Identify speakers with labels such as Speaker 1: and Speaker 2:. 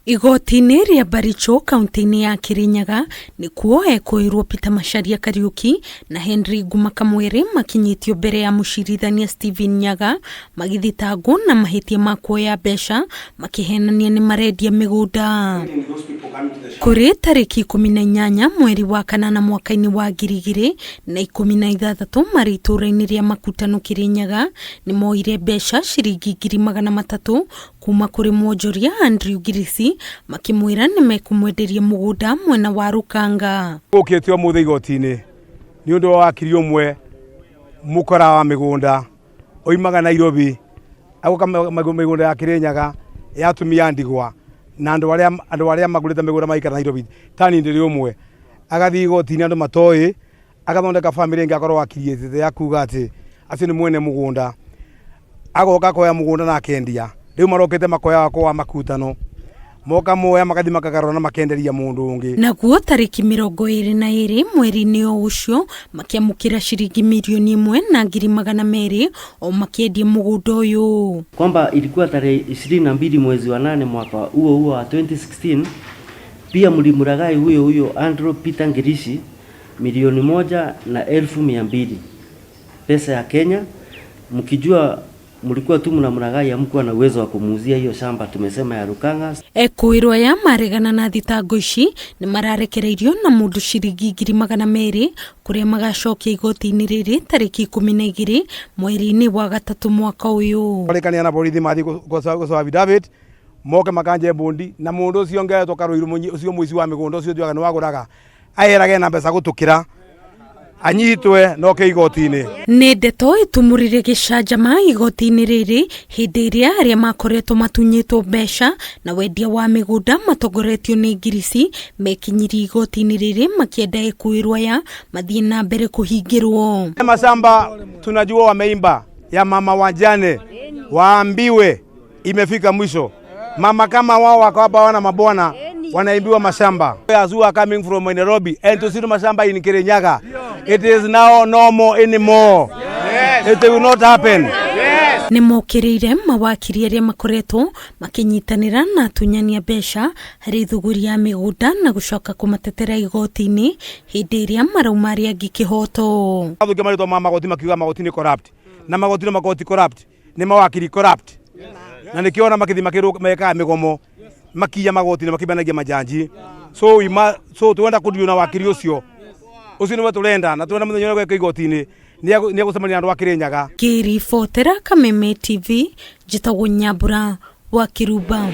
Speaker 1: Igoti-inĩ rĩa Baricho kaunti-inĩ ya Kirinyaga nĩkuo ekũĩrwo Peter Macharia Kariuki na Henry Nguma Kamwere makinyĩtio mbere ya mũcirithania Stephen Nyaga magĩthitangwo na mahĩtia ma kuoya mbeca makĩhenania nĩ marendia mĩgũnda. Kũrĩ tarĩki 18 mweri wa kanana mwaka-inĩ wa 2016 marĩ itũũra-inĩ rĩa Makutano Kirinyaga nĩ moire mbeca ciringi 300,000 kuma kũrĩ mwonjoria Andrew Ngirisi makĩmwĩra nĩ mekũmwenderia mũgũnda mwena wa Rũkanga.
Speaker 2: Gũkĩte ũmũthĩ igoti-inĩ nĩ ũndũ wa wakiri ũmwe mũkora wa mĩgũnda oimaga Nairobi agoka mĩgũnda ya Kĩrĩnyaga ya atumia a ndigwa na andũ arĩa andũ arĩa magũrĩte mĩgũnda maikara Nairobi tani ndĩrĩ ũmwe agathiĩ igoti-inĩ andũ matoĩ agathondeka bamĩrĩ ĩngĩ akorwo akiriĩtĩte ya kuga atĩ acio nĩ mwene mũgũnda agoka akoya mũgũnda na akendia rĩu marokĩte makoya wakwa wa makutano moka moya magathi makagarũra na makenderia mũndũ ũngĩ.
Speaker 1: Naguo tarĩki 22 mweri-inĩ o ũcio makĩamũkĩra ciringi 1,200,000 o makĩendia mũgũnda ũyũ.
Speaker 3: Kwamba ilikuwa tarehe 22 mwezi wa 8 mwaka huo huo wa 2016 pia mlimlaghai huyo huyo Andrew Peter Ngirici 1,200,000 pesa ya Kenya, mkijua mlikuwa tu mnamlaghai, hamkuwa na uwezo wa kumuuzia hiyo shamba tumesema ya Rukanga.
Speaker 1: Ekũĩrwo aya maregana na thitango ici nĩ mararekereirio na mũndũ ciringi 200,000 kũrĩa magacokia igoti-inĩ rĩrĩ tarĩki 12 mweri-inĩ wa gatatũ mwaka ũyũ.
Speaker 2: Marĩkania na borithi mathiĩ gũcoa affidavit moke makanje bondi na mũndũ ũcio ngetwo Karũirũ ũcio mũici wa mĩgũnda ũcio njugaga nĩ wagũraga aerage na mbeca gũtũkĩra anyitwe noke igoti-inĩ.
Speaker 1: Nĩ ndeto ĩtumũrire gĩcanjama igoti-inĩ rĩrĩ hĩndĩ ĩrĩa arĩa makoretwo matunyĩtwo mbeca na wendia wa mĩgũnda matongoretio nĩ Ngirisi mekinyirie igoti-inĩ rĩrĩ makĩenda ekuĩrwo aya mathiĩ na mbere kũhingĩrwo.
Speaker 2: Mashamba tunajua wameimba ya mama wajane waambiwe imefika mwisho. Mama kama wao wako hapa wana mabwana wanaimbiwa mashamba. As who are coming from Nairobi and to see the mashamba in Kirinyaga. It is now no more anymore. It will not happen.
Speaker 1: Nĩ mokĩrĩire mawakiri arĩa makoretwo makĩnyitanĩra na atunyani a mbeca harĩ thũgũri ya mĩgũnda na gũcoka kũmatetera igoti-inĩ hĩndĩ ĩrĩa marauma arĩa angĩ kĩhoto.
Speaker 2: Athũkia marĩtwa ma magoti makiuga magoti nĩ corrupt. Na magoti nĩ magoti corrupt. Nĩ mawakiri corrupt. Na nĩkĩo ona makĩthi mekaga mĩgomo makiya magoti na makĩmenagia majanji. So we ma, so twenda kũndio na wakiri ũcio. Ũcio nĩwe tũrenda na tũrenda mũthenya ũrĩa gweka igoti-inĩ nĩ egũcemania na andũ a Kĩrĩnyaga.
Speaker 1: Ngĩribotera Kameme TV, njĩtagwo Nyambura wa Kĩrumba.